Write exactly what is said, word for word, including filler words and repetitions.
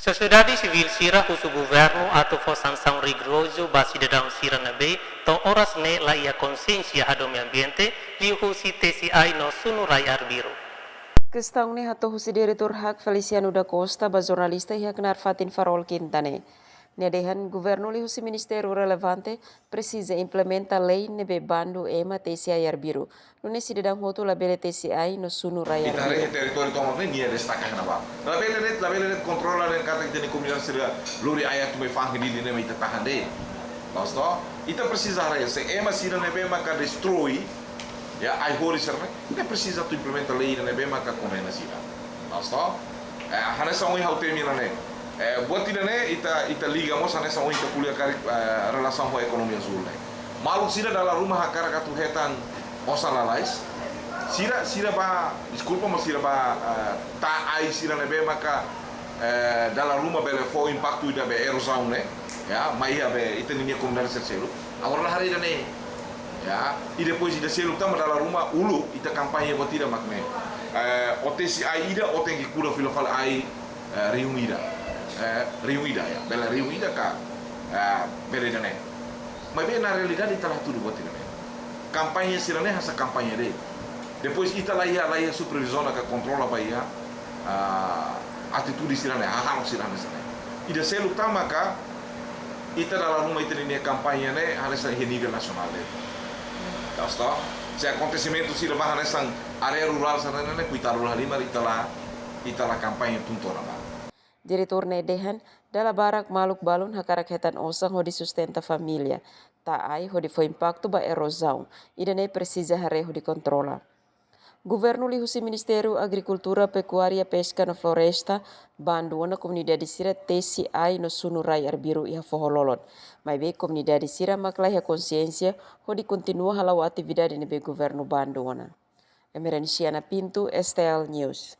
Sosiedade sivíl sira husu governu atu fó sansaun rigorozu ba sidadaun sira ne'ebé to'o oras ne'e la iha konsiénsia hadomi ambiente, liuhusi tesi ai no sunu rai arbiru. Kestaun ne'e hato'o husi Diretór HAK Feliciano da Costa ba jornalista iha knaar fatin Farol Kinta ne'e. Nia dehan governu liuhusi ministériu relevante presiza implementa lei ne'ebé bandu ema tesi ai arbiru. Nune'e sidadaun hotu labele tesi ai no sunu rai arbiru. Ita haree territóriu tomak ne'e nia destaka iha ne'ebá. Labele de'it, labele de'it kontrola dehan katak ita-nia komunidade sira lori ai atu mai fa'an iha Dili ne'e mak ita tahan de'it. Loos ka lae? Ita presiza haree se ema sira ne'ebé maka destroi, ya, ai-horis sira-ne'e, ita presiza atu implementa lei ne'ebé maka kondena sira. Loos ka lae? Eh, hanesan ohin ha'u temi ne'e. Eh, buat ida-ne'e ita, ita liga mós hanesan ohin ita ko'alia karik, eh, relasaun ho ekonomia azúl ne'e. Maluk sira dala ruma hakarak atu hetan osan lalais. Sira, sira bá, deskulpa, mas sira bá, eh, tau ai sira ne'ebé maka, eh, dala ruma bele fó impaktu ida be erozaun ne'e. Ya, mai iha be ita-nia komunidade sira seluk. Agora la haree ida-ne'e. Ya, i depois ida seluk tan mak dala ruma uluk ita kampaña buat ida mak ne'e. Eh, ó tesi ai ida, ó tenke kuda fila fali ai, eh, rihun ida. Eh, rihun ida ya. Bele rihun ida ka, eh, bele ida-ne'e. Maibé na realidade ita la hatudu buat ida-ne'e. Kampaña sira-ne'e hanesan kampaña de'it. Depois ita la iha, la iha supervizaun ka kontrola ba iha, ah, atitude sira-ne'e, hahalok sira-ne'e hanesan ne'e. Ida seluk tan maka ita dala ruma ita-nia kampaña ne'e hanesan iha nivel nasionál de'it. Loos ka lae? Se akontesimentu sira bá hanesan área rurál sira-ne'e, koitadu, la halimar, ita la, ita la kampaña tun to'o ona bá. Diretór ne'e dehan, dala barak maluk balun hakarak hetan osan hodi sustenta família. Tau ai hodi fó impaktu ba erozaun. Ida-ne'e presiza haree hodi kontrola. Governu liuhusi Ministériu Agrikultura, Pekuária, Peska no Floresta bandu ona komunidade sira tesi ai no sunu rai arbiru iha foho lolon. Maibé komunidade sira mak la iha konsiénsia hodi kontinua hala'o atividade ne'ebé governu bandu ona. Emerenciana Pinto, S T L News.